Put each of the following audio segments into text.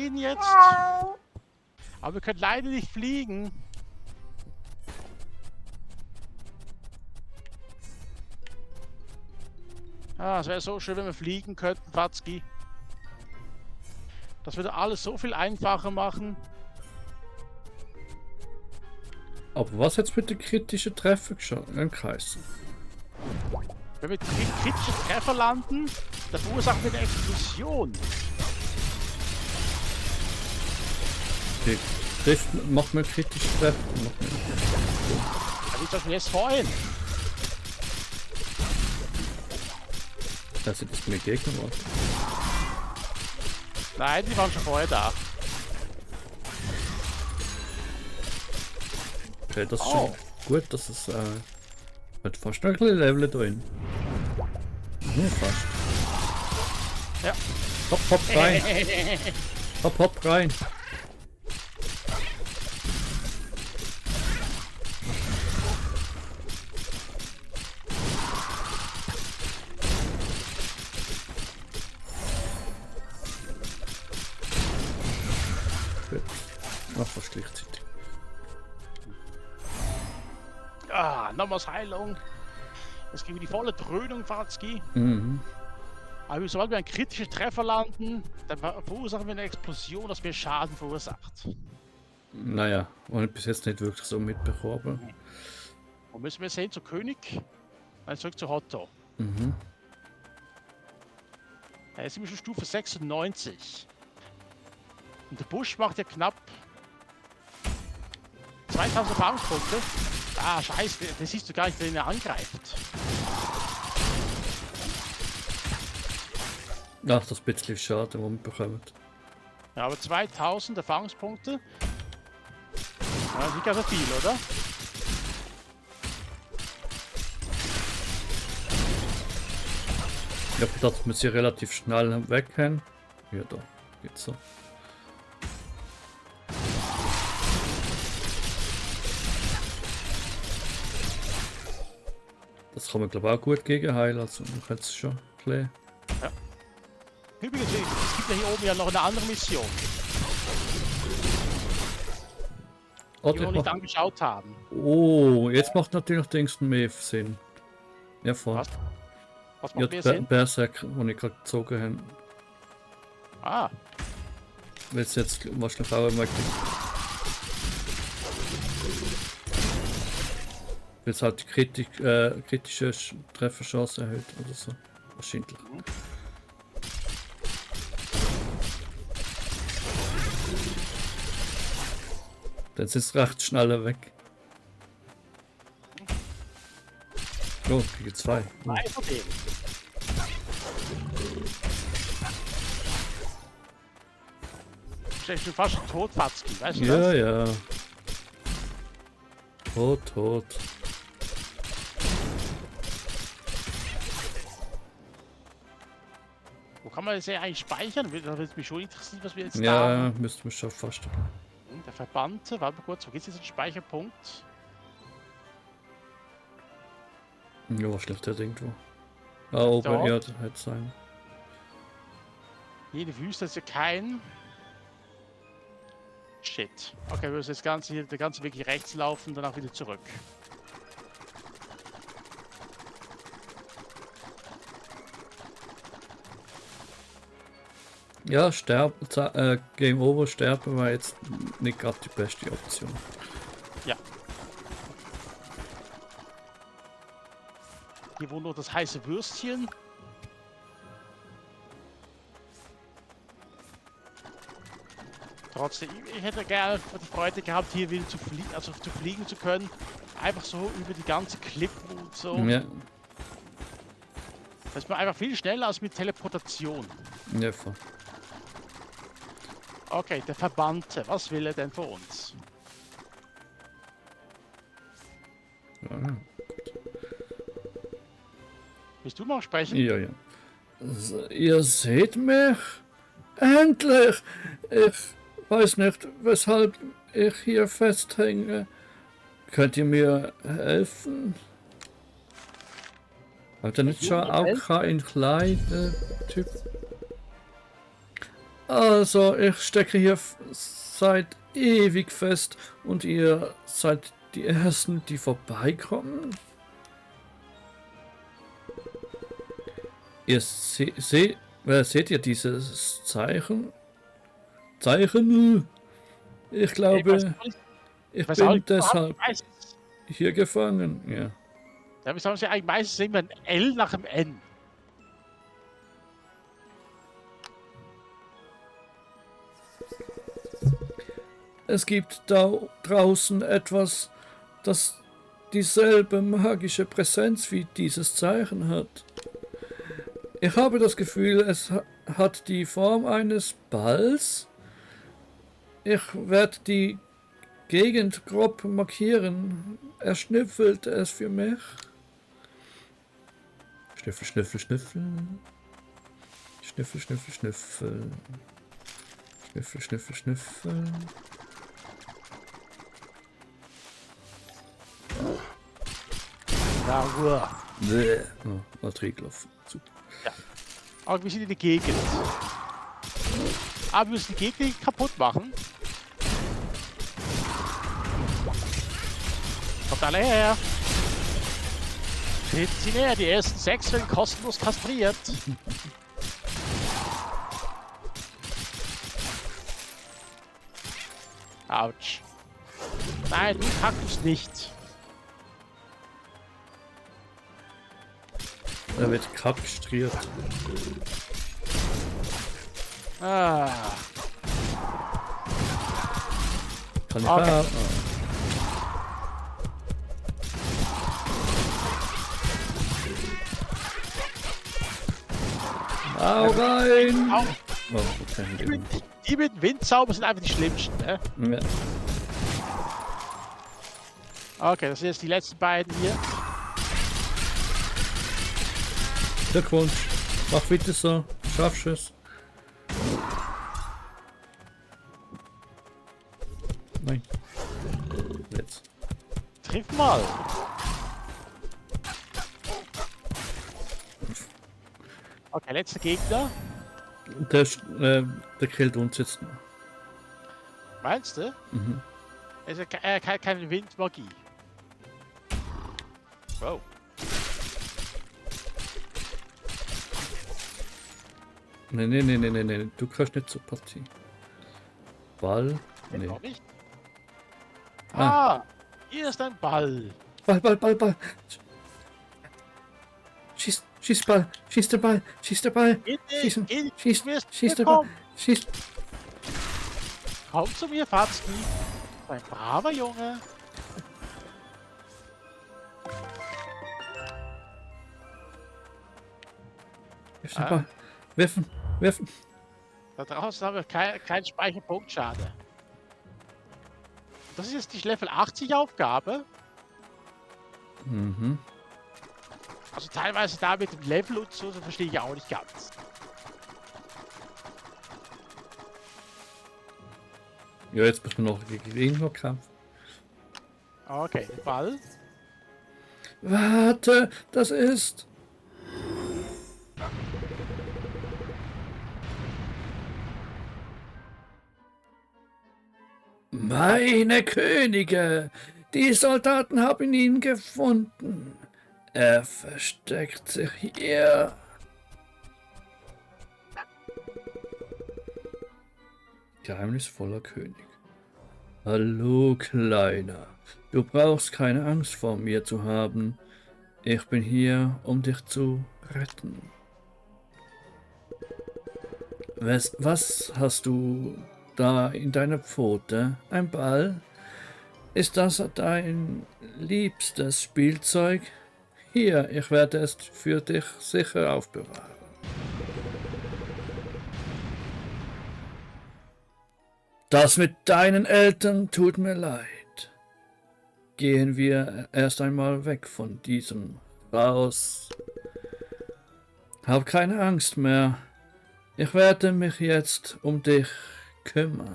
jetzt. Aber wir können leider nicht fliegen. Ah, es wäre so schön, wenn wir fliegen könnten, Watzki. Das würde alles so viel einfacher machen. Aber was jetzt mit den kritischen Treffer geheißen? Wenn wir kritische Treffer landen, dann verursachen wir eine Explosion. Die trifft, macht man kritische Treffer? Ja, wie zum Beispiel jetzt vorhin. Da sind das mir Gegner waren. Nein, die waren schon vorher da. Okay, das ist schon gut, dass es hat fast noch ein bisschen Level drin. Nur fast. Ja. Hopp, hopp rein. Hopp, hopp rein. Gut. Noch fast gleichzeitig. Ah, nochmals Heilung. Jetzt kriegen wir die volle Dröhnung, Watzki. Mhm. Aber sobald wir einen kritischen Treffer landen, dann verursachen wir eine Explosion, dass mir Schaden verursacht. Naja, habe ich bis jetzt nicht wirklich so mitbekommen. Und müssen wir sehen zu König, dann zurück zu Hotto. Mhm. Jetzt sind wir schon Stufe 96. Und der Busch macht ja knapp 2000 Erfahrungspunkte. Ah, scheiße, das siehst du gar nicht, wenn er angreift. Ach, das bisschen schade, was wir bekommen. Ja, aber 2000 Erfahrungspunkte. Ja, nicht ganz so viel, oder? Ich habe gedacht, wir sie relativ schnell weg haben. Ja, da geht's so. Das kann man glaube ich auch gut gegenheilen, also man kann es schon klären. Übrigens, es gibt ja hier oben ja noch eine andere Mission, die wir noch nicht angeschaut haben. Oh, jetzt macht natürlich Dings mehr Sinn. Ja, voll. Was? Was Ja, macht mehr Sinn? Berserk, den ich gerade gezogen habe. Ah, Weil es jetzt wahrscheinlich auch immer gibt. Weil es halt die kritische Trefferchance erhöht oder so. Wahrscheinlich. Dann sind es recht schnell weg. Oh, gegen zwei. nein, von dem. Ich bin fast tot, Watzki, weißt du Ja, das? ja. Tot, tot. Wo kann man das ja eigentlich speichern? Da würde mich schon interessieren, was wir jetzt da Ja, haben. müssten wir schon fast. Der Verbannte, warte mal kurz, wo geht's jetzt in den Speicherpunkt? Ja, wahrscheinlich der irgendwo. Ah, oben, Dort? ja, das hätte sein. Jede Wüste ist ja kein. Shit. Okay, wir müssen das Ganze hier, der ganze Weg hier rechts laufen, danach wieder zurück. Ja, Game Over sterben war jetzt nicht gerade die beste Option. Ja. Hier wohnt noch das heiße Würstchen. Trotzdem, ich hätte gerne die Freude gehabt, hier wieder zu fliegen zu können. Einfach so über die ganze Klippen und so. Ja, Das ist mir einfach viel schneller als mit Teleportation. ja, voll. Okay, der Verbannte, was will er denn für uns? Ja, Willst du noch sprechen? ja. Ja. Also, ihr seht mich? Endlich! Ich weiß nicht, weshalb ich hier festhänge. Könnt ihr mir helfen? Hat er nicht schon auch keinen kleinen Typ? Also, ich stecke hier seit ewig fest und ihr seid die Ersten, die vorbeikommen? Ihr seht ihr dieses Zeichen? Zeichen? Ich glaube, ich weiß auch bin nicht, deshalb meistens, hier gefangen. Ja. ja, wir sagen ja eigentlich meistens immer ein L nach dem N. Es gibt da draußen etwas, das dieselbe magische Präsenz wie dieses Zeichen hat. Ich habe das Gefühl, es hat die Form eines Balls. Ich werde die Gegend grob markieren. Er schnüffelt es für mich. Schnüffel, schnüffel, schnüffel. Schnüffel, schnüffel, schnüffel. Schnüffel, schnüffel, schnüffel. Ja, Ruhe. Bäh. Oh, Batterielauf. Super. Aber wir sind in der Gegend. Aber wir müssen die Gegend nicht kaputt machen. Kommt alle her. Treten Sie näher, die ersten 6 werden kostenlos kastriert. Autsch. Nein, du Kaktus nicht. Er wird kastriert. Ah. Kann ich Okay. haben? Hau rein! Au. Oh, okay. Die mit dem Windzauber sind einfach die schlimmsten, ne? Ja. Okay, das sind jetzt die letzten beiden hier. Glückwunsch. Mach bitte so. Schaffst es. Nein. Jetzt. Triff mal. Okay, letzter Gegner. Der killt uns jetzt noch. Meinst du? Mhm. Er hat keine Windmagie. Wow. Nee. Du kannst nicht zur Partie. Ball? Nee. Noch nicht? Ah. Ah, hier ist ein Ball. Ball. Schieß Ball. Schieß der Ball. Schießen. Schieß der Ball. Komm, Schieß. komm zu mir, Fatzki. Ein braver Junge. Schieß der Ball. Werfen. Da draußen haben wir keinen Speicherpunkt, schade. Das ist jetzt die Level 80 Aufgabe. Mhm. Also teilweise da mit dem Level und so, das verstehe ich auch nicht ganz. Ja, jetzt müssen wir noch gegen ihn kämpfen. Okay, Ball. Warte, das ist. Meine Könige! Die Soldaten haben ihn gefunden. Er versteckt sich hier. Geheimnisvoller König. Hallo, Kleiner. Du brauchst keine Angst vor mir zu haben. Ich bin hier, um dich zu retten. Was hast du da in deiner Pfote? Ein Ball? Ist das dein liebstes Spielzeug? Hier, ich werde es für dich sicher aufbewahren. Das mit deinen Eltern tut mir leid. Gehen wir erst einmal weg von diesem Haus. Hab keine Angst mehr. Ich werde mich jetzt um dich kümmern.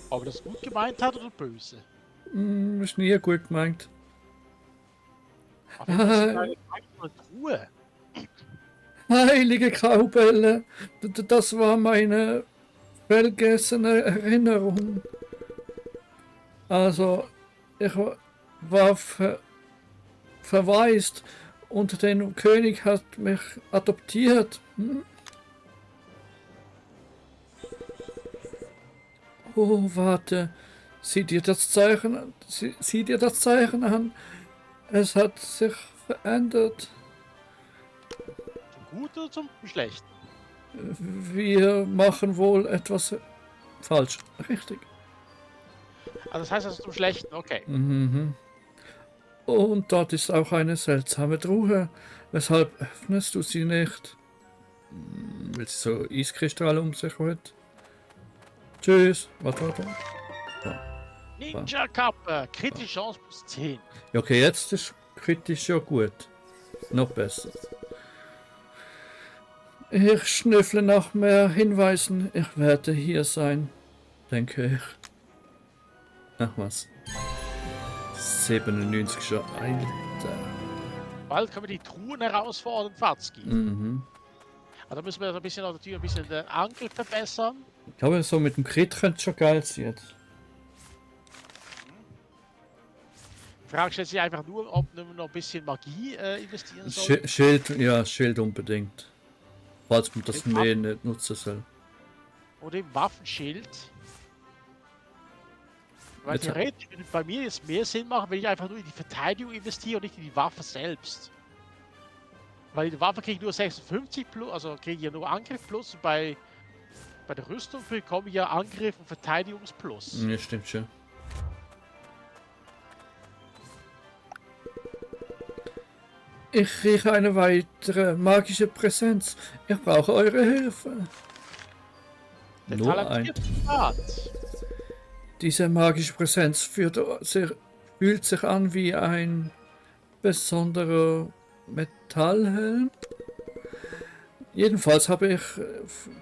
Ob er das gut gemeint hat oder böse. Ist nie gut gemeint. Aber das ist eine Ruhe. Heilige Graubälle, das war meine vergessene Erinnerung. Also, ich war verwaist und der König hat mich adoptiert. Hm? Oh, warte. Sieh dir das Zeichen an. Sieh dir das Zeichen an. Es hat sich verändert. Zum Guten oder zum Schlechten? Wir machen wohl etwas falsch. Richtig. Also das heißt also zum Schlechten, okay. Mhm. Und dort ist auch eine seltsame Truhe. Weshalb öffnest du sie nicht? Weil sie so Eiskristalle um sich hat. Tschüss. Warte. Ninja Kappe, kritische Chance plus 10. Ja, okay, jetzt ist kritisch ja gut. Noch besser. Ich schnüffle nach mehr Hinweisen. Ich werde hier sein, denke ich. Ach was. 97 schon. Alter. Bald können wir die Truhen herausfordern, Fatzki. Mhm. Also müssen wir natürlich ein bisschen den Angriff verbessern. Ich glaube, so mit dem Crit könnte schon geil sein jetzt. Die Frage stellt sich einfach nur, ob wir noch ein bisschen Magie investieren sollen. Schild, ja, Schild unbedingt. Falls man das Mit mehr nicht nutzen soll. Oder im Waffenschild. Weil Jetzt- theoretisch würde bei mir jetzt mehr Sinn machen, wenn ich einfach nur in die Verteidigung investiere und nicht in die Waffe selbst. Weil die Waffe kriege ich nur 56 plus, also kriege ich ja nur Angriff plus und bei der Rüstung bekomme ich ja Angriff und Verteidigungsplus. Ja, stimmt schon. Ich rieche eine weitere magische Präsenz. Ich brauche eure Hilfe. Der Nur ein. talentierte Rat. Diese magische Präsenz fühlt sich an wie ein besonderer Metallhelm. Jedenfalls habe ich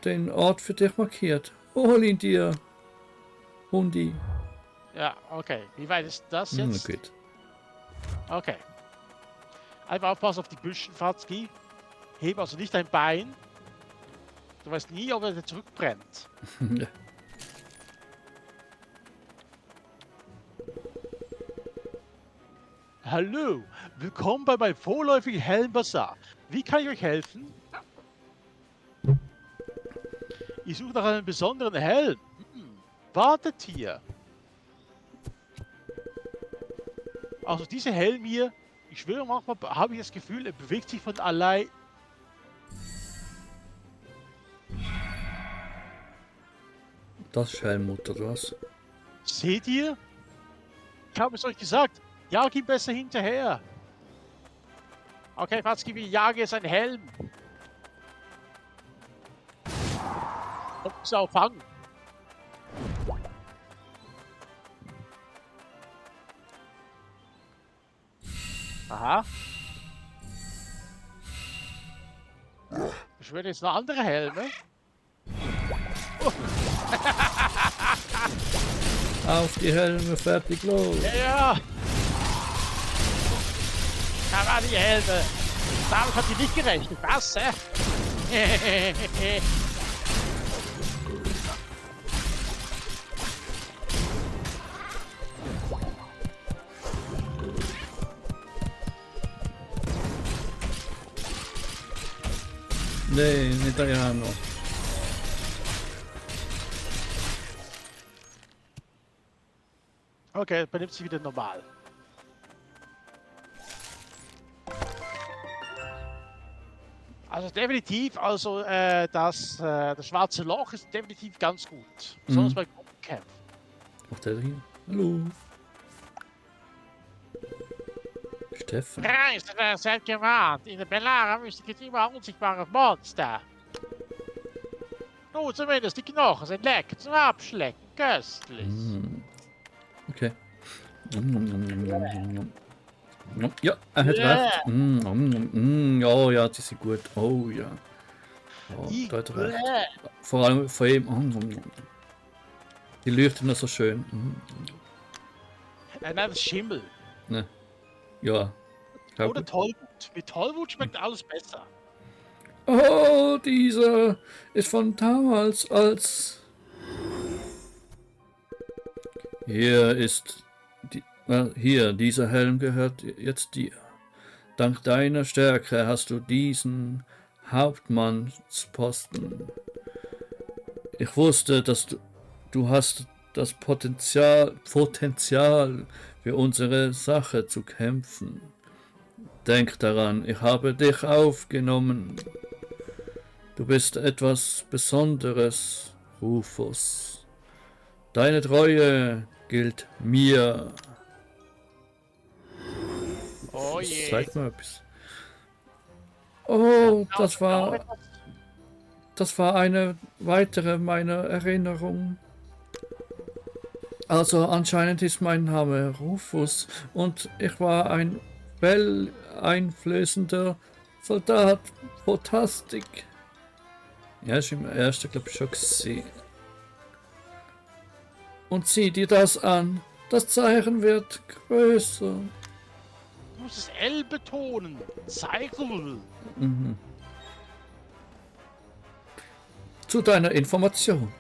den Ort für dich markiert. Hol ihn dir, Hundi. Ja, okay. Wie weit ist das Hm, jetzt? gut. Okay. Einfach aufpassen auf die Büschen, Fatzki. Heb also nicht dein Bein. Du weißt nie, ob er zurückbrennt. Ja. Hallo, willkommen bei meinem vorläufigen Helmbazar. Wie kann ich euch helfen? Ich suche nach einem besonderen Helm. Wartet hier. Also dieser Helm hier, ich schwöre, manchmal habe ich das Gefühl, er bewegt sich von allein. Das ist Helmut, oder was? Seht ihr? Ich habe es euch gesagt. Jag ihn besser hinterher. Okay, Fatzki, wir jagen jetzt einen Helm. Und muss auch fangen. Aha. Ich würde jetzt noch andere Helme. Auf die Helme, fertig, los. Ja. Da waren die Helme. Damit hat sie nicht gerechnet. Was, hä? Nee, nicht Diana. Okay, benimmt sich wieder normal. Also definitiv, also das schwarze Loch ist definitiv ganz gut. Besonders bei Gruppenkämpfen. Macht der hier? Hallo. Steffen. Reisende, seid gewarnt. In der Belagerung gibt es immer unsichtbare Monster. Nun zumindest die Knochen sind lecker zum Abschlecken. Köstlich. Okay. Ja, er hat recht. Oh ja, die sind gut. Oh ja. Oh, da hat er recht. Vor allem von ihm. Die leuchten noch so schön. Nein, das ist Schimmel. Ja. Oder Tollwut. Mit Tollwut schmeckt alles besser. Oh, dieser ist von damals als... Hier, dieser Helm gehört jetzt dir. Dank deiner Stärke hast du diesen Hauptmannsposten. Ich wusste, dass du hast das Potenzial für unsere Sache zu kämpfen. Denk daran, ich habe dich aufgenommen. Du bist etwas Besonderes, Rufus. Deine Treue gilt mir. Oh je. Zeig mal etwas. Oh, das war eine weitere meiner Erinnerungen. Also anscheinend ist mein Name Rufus und ich war ein einflößender Soldat. Fantastik. Ja, ist im ersten, glaube ich, schon gesehen. Und sieh dir das an. Das Zeichen wird größer. Du musst das L betonen. Cycle. Mhm. Zu deiner Information.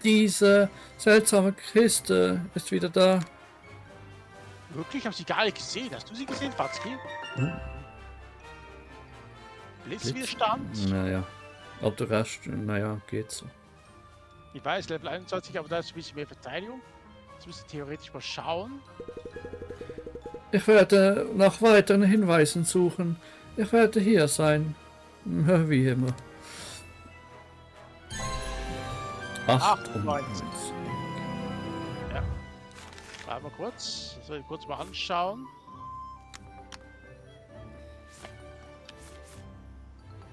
Diese seltsame Kiste ist wieder da. Wirklich? Ich habe sie gar nicht gesehen. Hast du sie gesehen, Fatzki? Blitzwiderstand? Naja. Ob der Rest, naja, geht so. Ich weiß, Level 21, aber da ist ein bisschen mehr Verteidigung. Jetzt müssen wir theoretisch mal schauen. Ich werde nach weiteren Hinweisen suchen. Ich werde hier sein. Wie immer. 98. Ja. Warte mal kurz. Das soll ich kurz mal anschauen.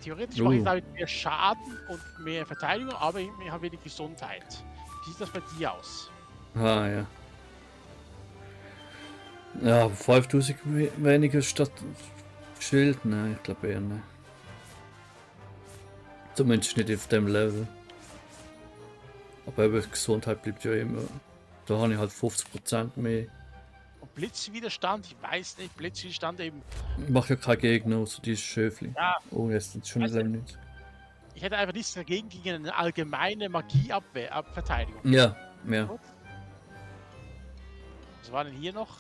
Theoretisch mache ich damit mehr Schaden und mehr Verteidigung, aber ich habe wenig Gesundheit. Wie sieht das bei dir aus? Ah, ja. Ja, 5000 weniger statt Schild, ne, ich glaube eher ne. Zumindest nicht auf dem Level. Aber eben Gesundheit bleibt ja immer. Da habe ich halt 50% mehr. Und Blitzwiderstand, ich weiß nicht, Blitzwiderstand eben. Ich mache ja keine Gegner, außer die Schöfli. Ja. Oh, jetzt sind schon Also, nicht. Ich hätte einfach nichts dagegen gegen eine allgemeine Magieverteidigung. Ja, ja. Was war denn hier noch?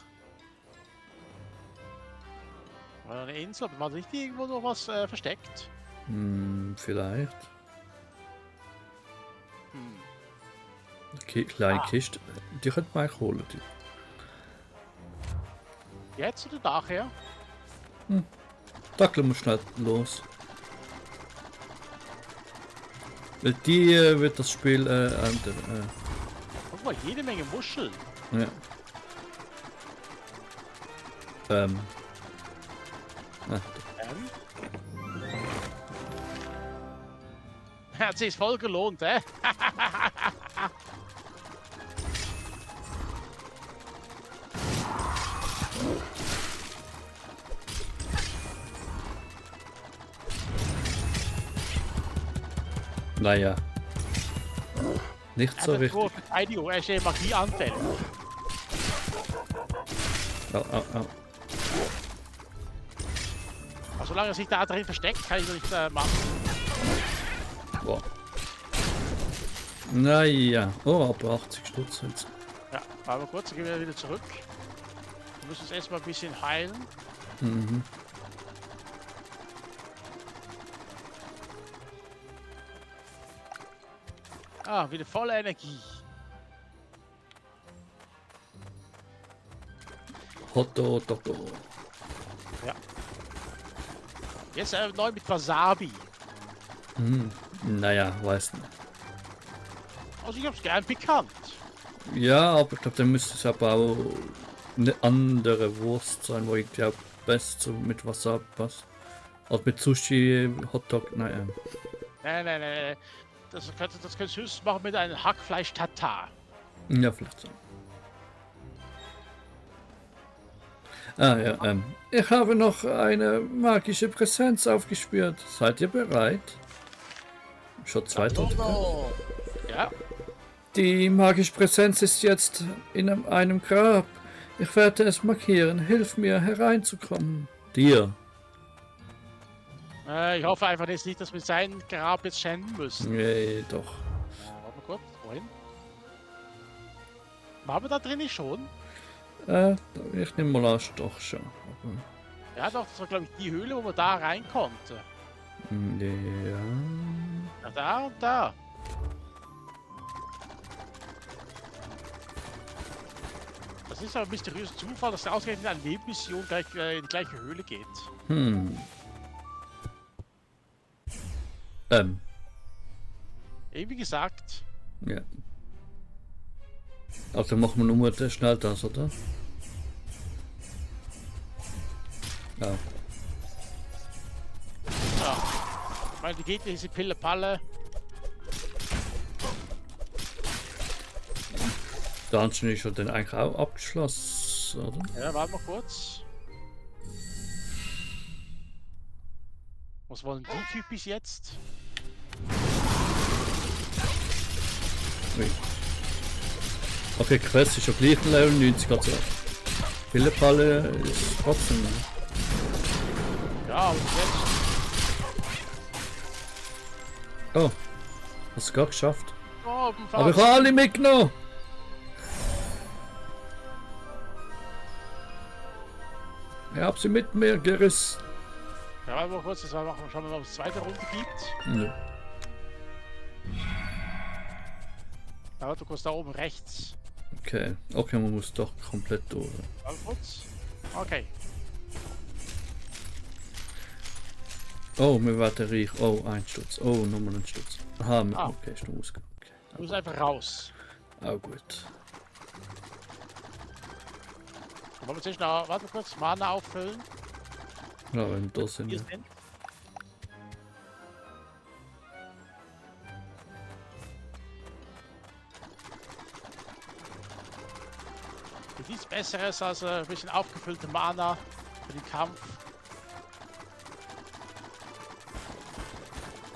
War da eine Insel? War da nicht irgendwo noch was versteckt? Vielleicht. Hm. Kleine Kiste, die könnte man eigentlich holen. Die. Jetzt oder nachher? Da gehen wir schnell los. Weil die wird das Spiel ändern. Guck mal, jede Menge Muscheln. Ja. Hat sich voll gelohnt, hä? Naja. Nicht so richtig. Verteidigung, er ist ja Magieanfällig. Au, au, au. Also, solange er sich da drin versteckt, kann ich das nicht machen. Boah. Naja. Oh, aber 80 Stutz jetzt. Ja, aber kurz, dann gehen wir wieder zurück. Wir müssen uns erstmal ein bisschen heilen. Mhm. Ah, wieder volle Energie. Hotto, Toto. Ja. Jetzt neu mit Wasabi. Naja, weiß nicht. Also ich hab's gern bekannt. Ja, aber ich glaube, dann müsste es aber auch eine andere Wurst sein, wo ich glaube, best so mit Wasabi passt. Also mit Sushi, Hotdog, naja. Nein. Das kannst du höchstens machen mit einem Hackfleisch-Tatar. Ja, vielleicht so. Ah ja, ich habe noch eine magische Präsenz aufgespürt. Seid ihr bereit? Schon zwei Tote. Ja. Die magische Präsenz ist jetzt in einem Grab. Ich werde es markieren. Hilf mir hereinzukommen. Dir. Ich hoffe einfach jetzt nicht, dass wir sein Grab jetzt schänden müssen. Nee, doch. Warte mal kurz, wohin? Waren wir da drin schon? Ich nehme mal an, doch schon. Ja doch, das war glaube ich die Höhle, wo man da rein konnte. Ja. Ja, da und da. Das ist aber ein mysteriöser Zufall, dass er ausgerechnet in einer Nebenmission gleich in die gleiche Höhle geht. Wie gesagt. Ja. Also machen wir nur schnell das, oder? Ja. Ja. Ich meine, die Gegner, diese Pille-Palle. Dungeon ist ja dann eigentlich auch abgeschlossen, oder? Ja, warte mal kurz. Was wollen die Typis jetzt? Ui. Okay, Quest ist ja gleich ein Level 90, also Pillepalle ist trotzdem. Ja, aber jetzt. Oh, hast du gar geschafft. Oh, Aber ich habe alle mitgenommen! Ich habe sie mit mir gerissen. Ja, warte mal kurz, jetzt schauen wir mal, ob es zweite Runde gibt. Ja. Ja, warte kurz, da oben rechts. Okay, okay, man muss doch komplett durch. Warte kurz. Okay. Oh, mir war der Riech. Oh, ein Sturz. Oh, nochmal ein Sturz. Aha, Ah. okay, ist noch ausgegangen. Okay. Du musst einfach raus. Oh, gut. Dann wollen wir zuerst noch, warte kurz, Mana auffüllen. Ja, wenn wir da sind. Hier Ja. sind. Gibt nichts Besseres als ein bisschen aufgefüllte Mana für den Kampf.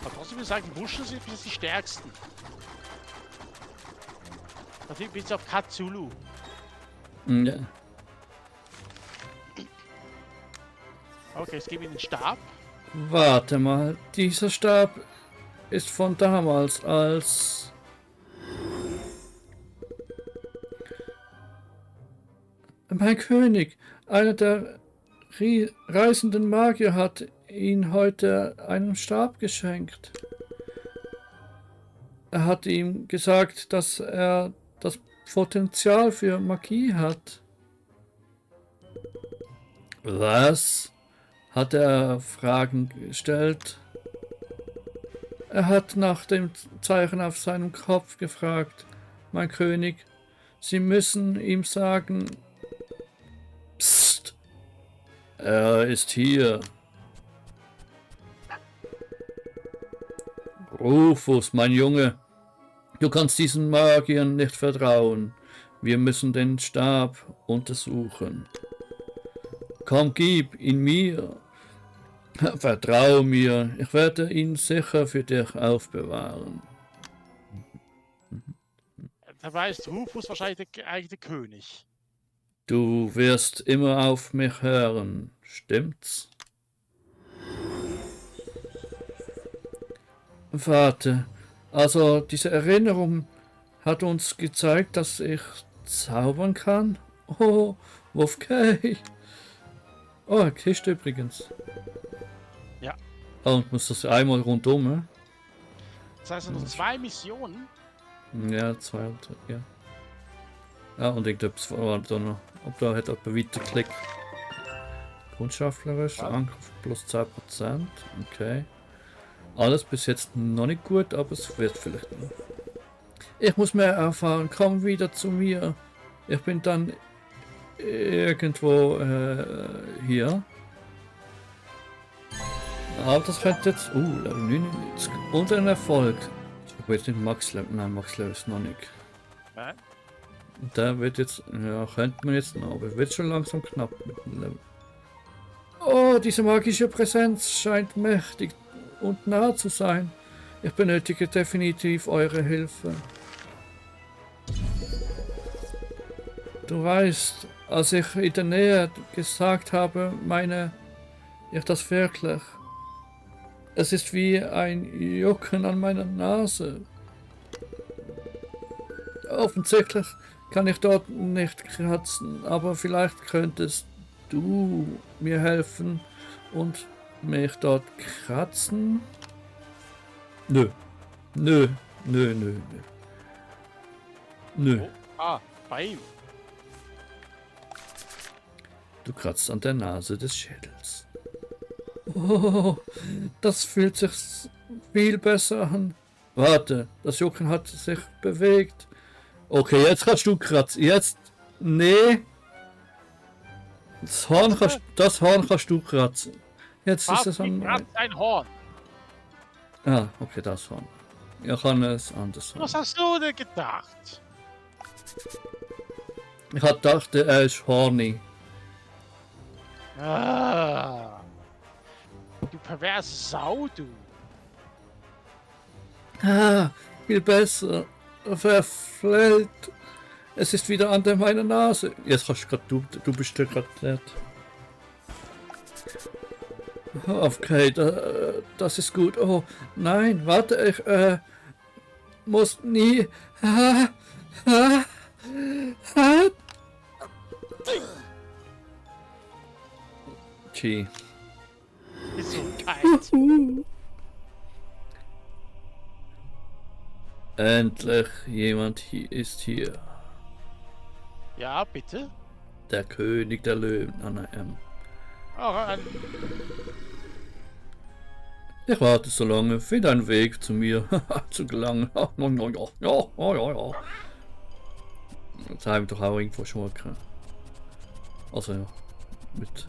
Aber trotzdem würde ich sagen, die Muscheln sind bis die stärksten. Natürlich bis auf Cthulhu. Ja. Okay, jetzt gebe ich den Stab. Warte mal, dieser Stab ist von damals, als mein König, einer der reisenden Magier, hat ihn heute einen Stab geschenkt. Er hat ihm gesagt, dass er das Potenzial für Magie hat. Was? Hat er Fragen gestellt? Er hat nach dem Zeichen auf seinem Kopf gefragt. Mein König, Sie müssen ihm sagen... Psst! Er ist hier. Rufus, mein Junge, du kannst diesen Magiern nicht vertrauen. Wir müssen den Stab untersuchen. Komm, gib ihn mir. Vertrau mir, ich werde ihn sicher für dich aufbewahren. Da weiß Rufus wahrscheinlich eigentlich der König. Du wirst immer auf mich hören, stimmt's? Warte, also diese Erinnerung hat uns gezeigt, dass ich zaubern kann. Oh, okay. Oh, Kiste übrigens. Ja. Oh, und muss das einmal rundum, ne? Das heißt, noch 2 Missionen. Ja, 2 und ja. Ja, und irgendetwas war da noch. Ob da hat jemand weiterklickt. Kundschafflerisch, Angriff plus 10%. Okay. Alles bis jetzt noch nicht gut, aber es wird vielleicht noch. Ich muss mehr erfahren. Komm wieder zu mir. Ich bin dann irgendwo hier. Aber das könnte jetzt... Level 99. Und ein Erfolg. Ich habe jetzt nicht Max Level. Nein, Max Level ist noch nicht. Nein. Der wird jetzt... Ja, könnte man jetzt noch. Aber wird schon langsam knapp mit dem Level. Oh, diese magische Präsenz scheint mächtig und nah zu sein. Ich benötige definitiv eure Hilfe. Du weißt, als ich in der Nähe gesagt habe, meine ich das wirklich. Es ist wie ein Jucken an meiner Nase. Offensichtlich kann ich dort nicht kratzen, aber vielleicht könntest du mir helfen und mich dort kratzen? Nö. Nö. Nö, nö, nö. Nö. Oh, ah, bei ihm. Du kratzt an der Nase des Schädels. Oh, das fühlt sich viel besser an. Warte, das Jucken hat sich bewegt. Okay, jetzt kannst du kratzen. Jetzt. Nee. Das Horn kannst du kratzen. Jetzt ist es an. Ein Horn. Ah, okay, das Horn. Ich kann es anders Was sagen. hast du denn gedacht? Ich hatte gedacht, er ist horny. Ah. Du perverse Sau, du. Ah, viel besser. Verfällt. Es ist wieder an meiner Nase. Jetzt kannst du gerade, du bist ja gerade nett. Okay, das ist gut. Oh, nein, warte, ich muss nie. Gee. Gesundheit. Endlich jemand ist hier. Ja, bitte. Der König der Löwen. Ah, nein, Oh, Ich warte so lange. Find einen Weg zu mir. Zu gelangen. Ja. Das haben wir doch auch irgendwo schon mal gehabt. Also ja. Mit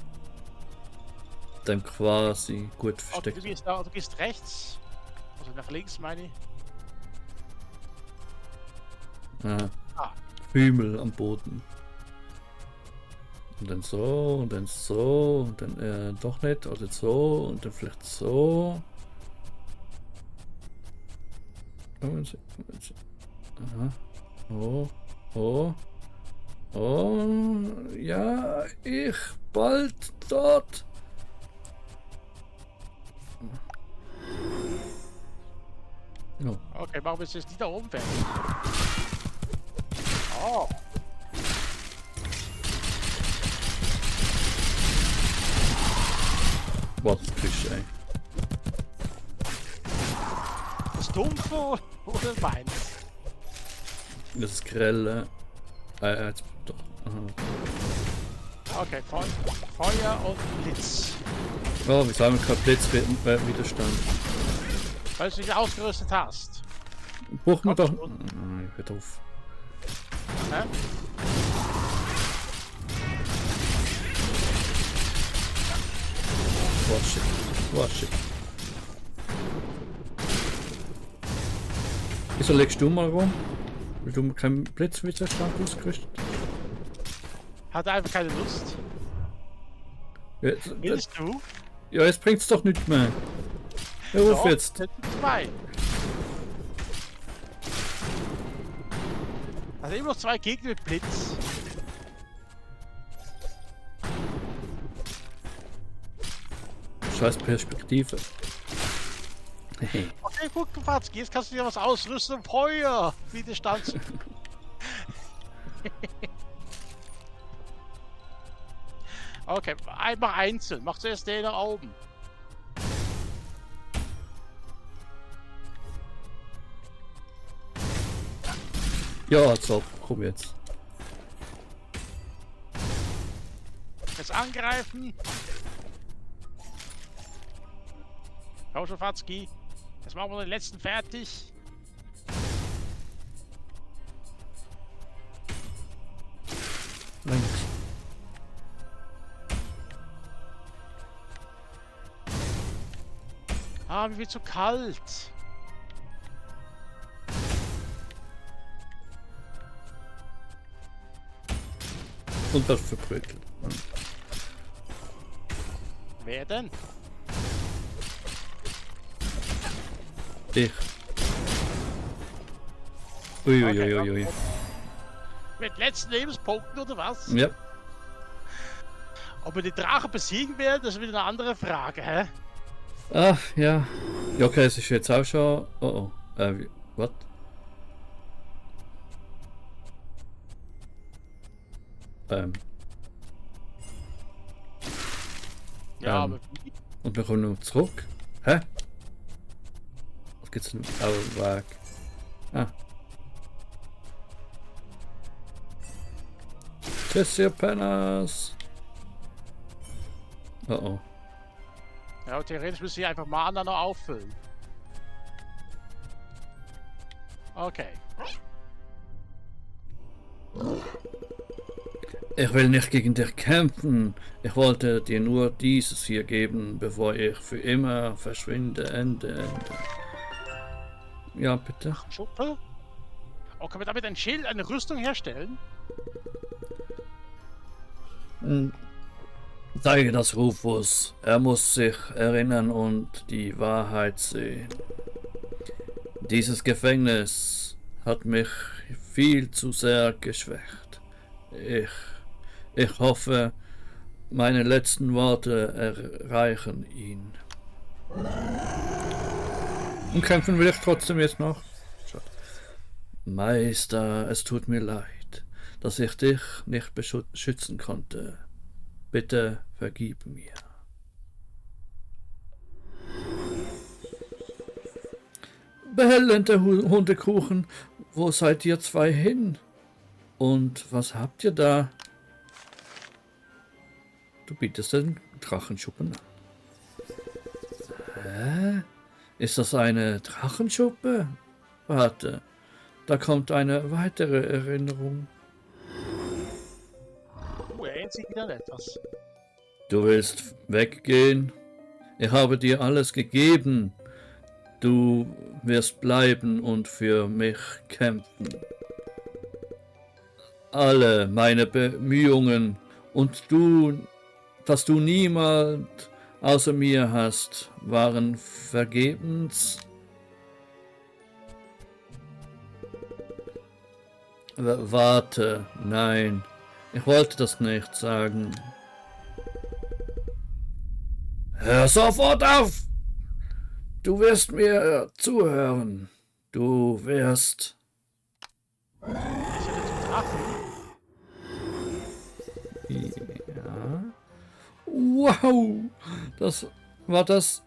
dem quasi gut oh, versteckt. du gehst rechts. Also nach links, meine ich. Aha. Ah. Hümel am Boden. Und dann so, und dann so, und dann doch nicht, oder so, und dann vielleicht so. Aha. Oh, oh, oh, ja, ich bald dort. Oh. Okay, machen wir es jetzt nicht da oben fertig. Oh. Was Fisch, ey. Das Dumpfe oder meins? Das ist grell. Jetzt doch. Aha. Okay, Feuer und Blitz. Oh, wieso haben wir keinen Blitzwiderstand? Weil du dich ausgerüstet hast. Brauchen wir doch. Komm schon. Nein, hör auf. Hä? Was shit. Was shit. Wieso legst du mal rum? Weil du keinen Blitzwiderstand ausgerüstet? Hat einfach keine Lust. Jetzt, Willst du? ja, jetzt bringt's doch nicht mehr. Hör auf Doch, jetzt. sind zwei. Also immer noch zwei Gegner mit Blitz. Scheiß Perspektive. Okay, gut, Fatski, jetzt kannst du dir was ausrüsten. Feuer! Widerstand. Okay, einfach einzeln. Mach zuerst den da oben. Ja, also, komm jetzt. Jetzt angreifen. Komm schon, Fatski. Jetzt machen wir den letzten fertig. Links. Ah, mir wird zu kalt. Und das verbröckelt. Wer denn? Ich. Uiuiuiui. Mit letzten Lebenspunkten oder was? Ja. Ob wir die Drachen besiegen werden, das ist wieder eine andere Frage, hä? Ach, ja. Ja, okay, es ist jetzt auch schon... Oh, oh. Was? Ja, Ähm, aber wie? und wir kommen noch zurück. Hä? Was gibt's denn? Oh, weg. Ah. Tschüss, ihr Penners. Oh, oh. Ja, theoretisch müssen wir einfach mal anderen noch auffüllen. Okay. Ich will nicht gegen dich kämpfen. Ich wollte dir nur dieses hier geben, bevor ich für immer verschwinde. Ende. Ja, bitte. Schuppe? Oh, können wir damit ein Schild, eine Rüstung herstellen? Zeige das Rufus. Er muss sich erinnern und die Wahrheit sehen. Dieses Gefängnis hat mich viel zu sehr geschwächt. Ich hoffe, meine letzten Worte erreichen ihn. Und kämpfen will ich trotzdem jetzt noch? Meister, es tut mir leid, dass ich dich nicht beschützen konnte. Bitte vergib mir. Behellender Hundekuchen, wo seid ihr zwei hin? Und was habt ihr da? Du bietest den Drachenschuppen an. Hä? Ist das eine Drachenschuppe? Warte, da kommt eine weitere Erinnerung. Erinnert sich wieder an etwas. Du willst weggehen? Ich habe dir alles gegeben. Du wirst bleiben und für mich kämpfen. Alle meine Bemühungen und dass du niemand außer mir hast, waren vergebens. Warte, nein, ich wollte das nicht sagen. Hör sofort auf! Du wirst mir zuhören. Du wirst... Ist ja der Drachen. Ja. Wow! Das war das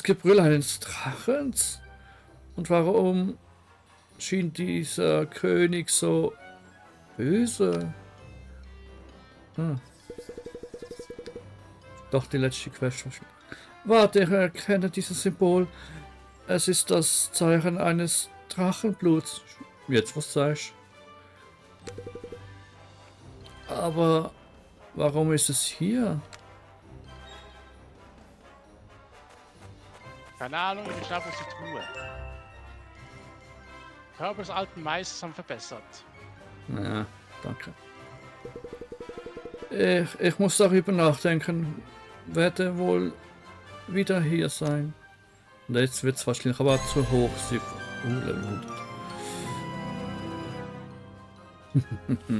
Gebrüll eines Drachens? Und warum schien dieser König so böse? Doch die letzte Quest. Warte, ich erkenne dieses Symbol. Es ist das Zeichen eines Drachenbluts. Jetzt was sagst du? Aber warum ist es hier? Keine Ahnung, ich glaube, es ist die Truhe. Körper des alten Meisters haben verbessert. Ja, danke. Ich muss darüber nachdenken. Werde wohl wieder hier sein. Und jetzt wird es wahrscheinlich aber zu hoch. Level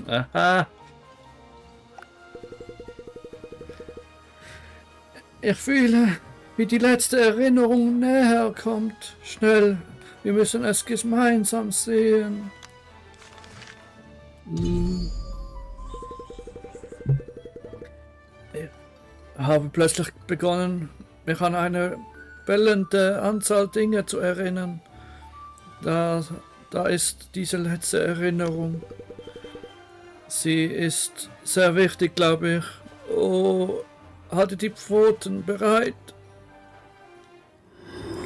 100. Aha. Ich fühle, wie die letzte Erinnerung näher kommt. Schnell, wir müssen es gemeinsam sehen. Ich habe plötzlich begonnen, mich an eine bellende Anzahl Dinge zu erinnern. Da ist diese letzte Erinnerung. Sie ist sehr wichtig, glaube ich. Oh, hatte die Pfoten bereit.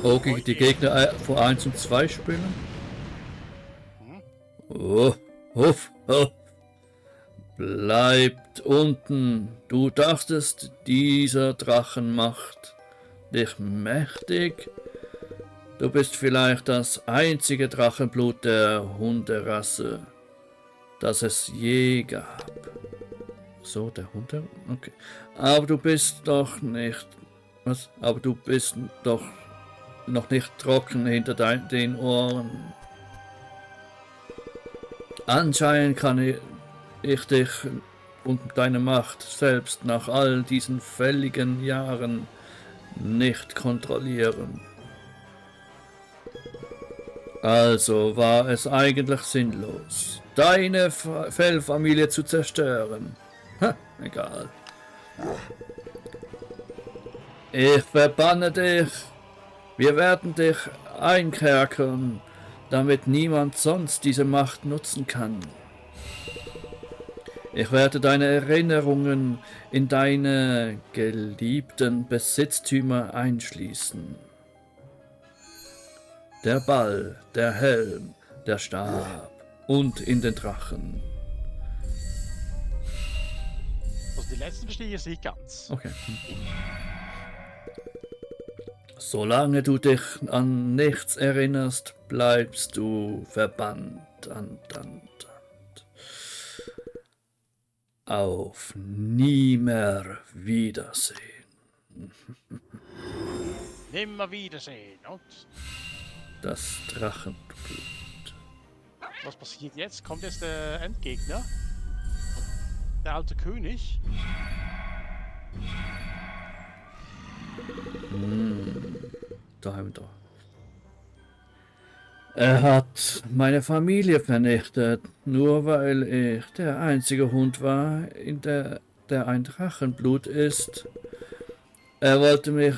Oh, gegen die Gegner vor 1 und 2 spielen. Oh, huff, huff. Bleibt unten. Du dachtest, dieser Drachen macht dich mächtig. Du bist vielleicht das einzige Drachenblut der Hunderasse, das es je gab. So, der Hunde? Okay. Aber du bist doch nicht... Was? Aber du bist doch noch nicht trocken hinter den Ohren. Anscheinend kann ich dich und deine Macht selbst nach all diesen fälligen Jahren nicht kontrollieren. Also war es eigentlich sinnlos, deine Fellfamilie zu zerstören. Ha, egal. Ich verbanne dich. Wir werden dich einkerkern, damit niemand sonst diese Macht nutzen kann. Ich werde deine Erinnerungen in deine geliebten Besitztümer einschließen. Der Ball, der Helm, der Stab und in den Drachen. Also die letzten verstehe ich jetzt nicht ganz. Okay. Solange du dich an nichts erinnerst, bleibst du verbannt. Auf nie mehr Wiedersehen. Nimmer wiedersehen. Und Das Drachenblut. was passiert jetzt? Kommt jetzt der Endgegner? Der alte König? Da haben wir doch. Er hat meine Familie vernichtet, nur weil ich der einzige Hund war, in der ein Drachenblut ist. Er wollte mich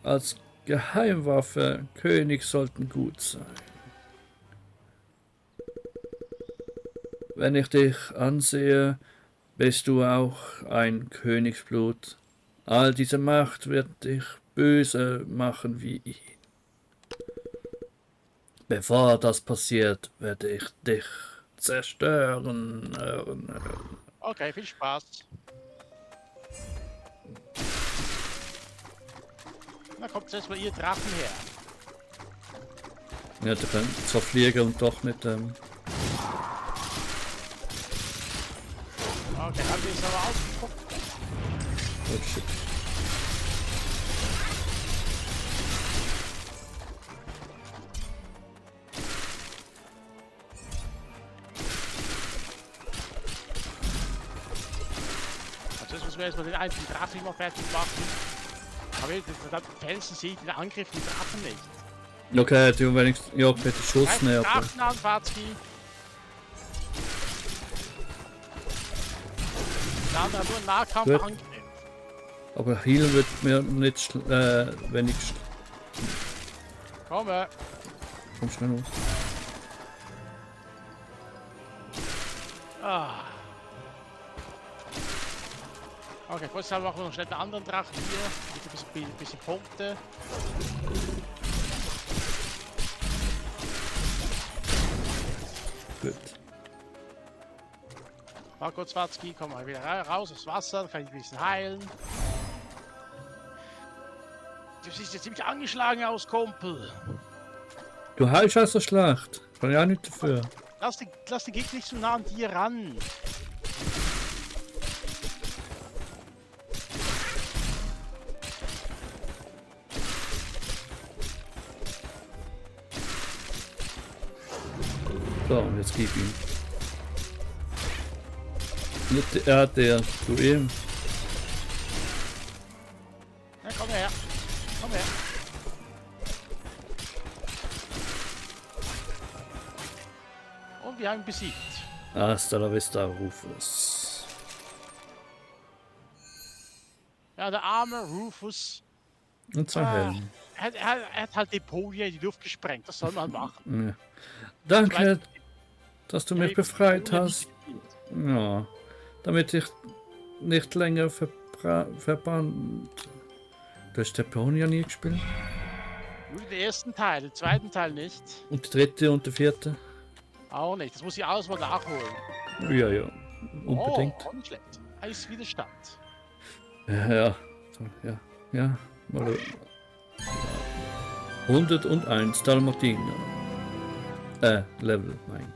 als Geheimwaffe. König sollten gut sein. Wenn ich dich ansehe, bist du auch ein Königsblut. All diese Macht wird dich böse machen wie ihn. Bevor das passiert, werde ich dich zerstören. Okay, viel Spaß. Na kommt jetzt mal ihr Drachen her. Ja, der kann zwar fliegen und doch nicht. Okay, haben wir es aber ausgeguckt. Oh shit. Also jetzt müssen wir erstmal den einzigen Drachen mal fertig machen. Aber der Felsen sieht den Angriff mit Drachen nicht. Okay, du wenigstens. Ja, okay, den Schuss näher. Drachen an, Fazki. Der andere hat nur einen Nahkampfangriff. Aber Heal wird mir nicht wenig. Komme. Komm schnell los. Ah. Okay, kurz haben wir auch noch schnell den anderen Drachen hier. Mit ein bisschen Punkte. Gut. Mal kurz, Watzki, komm mal wieder raus aufs Wasser, dann kann ich ein bisschen heilen. Du siehst jetzt ziemlich angeschlagen aus, Kumpel. Du heilst aus der Schlacht. Kann ich auch nicht dafür. Lass den Gegner nicht so nah an dir ran. So, und jetzt gib ihm. Nicht er, der zu ihm. Ja, komm her. Komm her. Und wir haben ihn besiegt. Hasta la vista, Rufus. Ja, der arme Rufus. Und sein Helm. Er hat halt die Polie in die Luft gesprengt. Das soll man machen. Ja. Danke, dass du mich befreit hast. Ja, damit ich nicht länger verbannt. Du hast Deponia nie gespielt? Nur den ersten Teil, den zweiten Teil nicht. Und der dritte und der vierte? Auch nicht. Das muss ich alles mal nachholen. Ja, ja. Unbedingt. Oh, nicht schlecht. Eiswiderstand. Ja, ja. Mal 101 Dalmatiner. Level, mein.